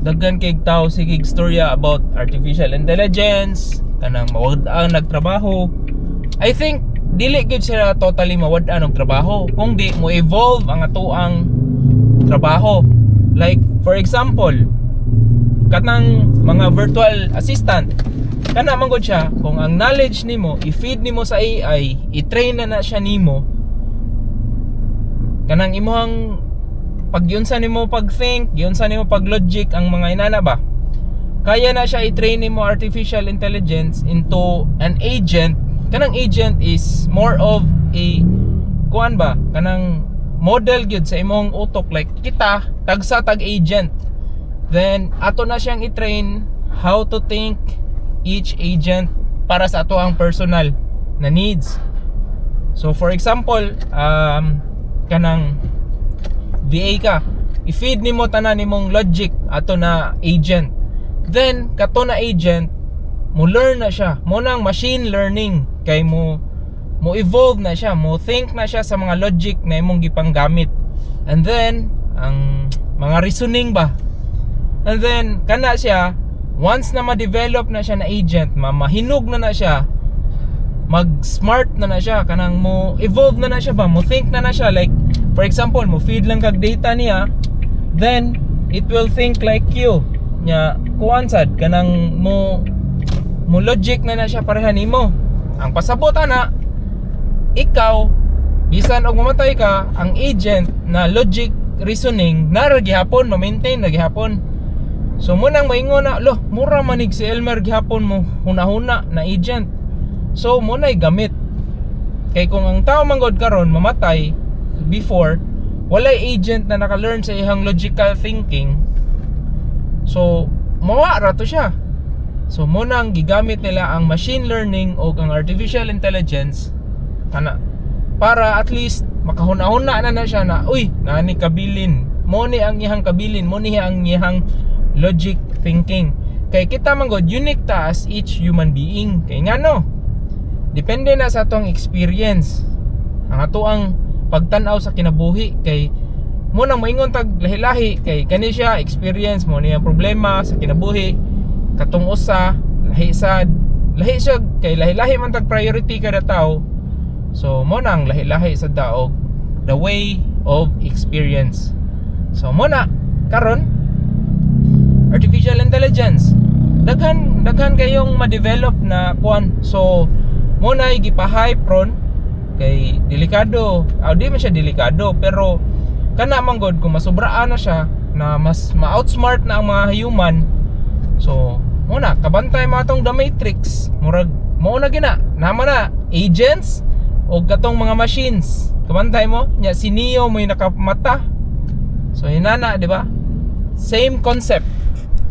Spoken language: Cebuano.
Daghan kay tao sige istorya about artificial intelligence, kanang mawad-an nagtrabaho. I think dili gyud sila totally mawad-an og trabaho, kung di mo evolve ang atoang trabaho. Like for example, kanang mga virtual assistant, kana man gud siya, kung ang knowledge nimo i-feed nimo sa AI, i-train na na siya nimo, kanang imuhang pagyunsa nimo pag-think, giunsa nimo pag-logic, ang mga inana ba, kaya na siya i-train nimo artificial intelligence into an agent. Kanang agent is more of a kuan ba, kanang model gyud sa imong utok, like kita tagsa tag agent. Then ato na siyang i-train how to think each agent para sa ato ang personal na needs. So for example, kanang VA ka, i-feed nimo tanan nimong logic ato na agent. Then kato na agent mo learn na siya mo nang machine learning, kay mo mo evolve na siya, mo think na siya sa mga logic na imong gipanggamit and then ang mga reasoning ba. And then kana siya, once na ma-develop na siya na agent, mahinog na na siya, mag smart na na siya, kanang mo evolve na na siya ba, mo think na na siya. Like for example, mo feed lang kag data niya, then it will think like you nya. Kuan sad, kanang mo mo logic na na siya pareha nimo. Ang pasabot ana, ikaw bisan og mamatay ka, ang agent na logic reasoning nara gihapon, ma-maintain na gihapon. So mo nang maingon na, "Lo, mura manig si Elmer gihapon mo huna-huna na agent." So mo na'y gamit kay kung ang tao manggod karon mamatay before walay agent na naka-learn sa iyang logical thinking, so mawa ra to siya. So mo nang gigamit nila ang machine learning o ang artificial intelligence kana para at least makahuna-huna na na siya na, "Uy, nani kabilin mo ni ang iyang kabilin mo ni ang iyang logic thinking." Kay kita man gud, unique ta as each human being, kay ngano, depende na sa atong experience ang ato ang pagtan-aw sa kinabuhi. Kay mo nang moingon tag lahi-lahi, kay kani siya experience mo niya problema sa kinabuhi, katong usa lahi sad, lahi siya, kay lahi-lahi man tag priority kada tao. So mo nang lahi-lahi sa daog the way of experience. So mo na karon, artificial intelligence, daghan daghan kayong ma-develop na kuan. So mo na gipa-hype ron kay delikado. Ah, di man siya delikado, pero kana man god, kung masubraan na siya na mas ma-outsmart na ang mga human. So mo na kabantay mga tong The Matrix, murag mo na gina naman na agents o katong mga machines. Kabantay mo nya si Neo, may nakamata. So inana, di ba, same concept.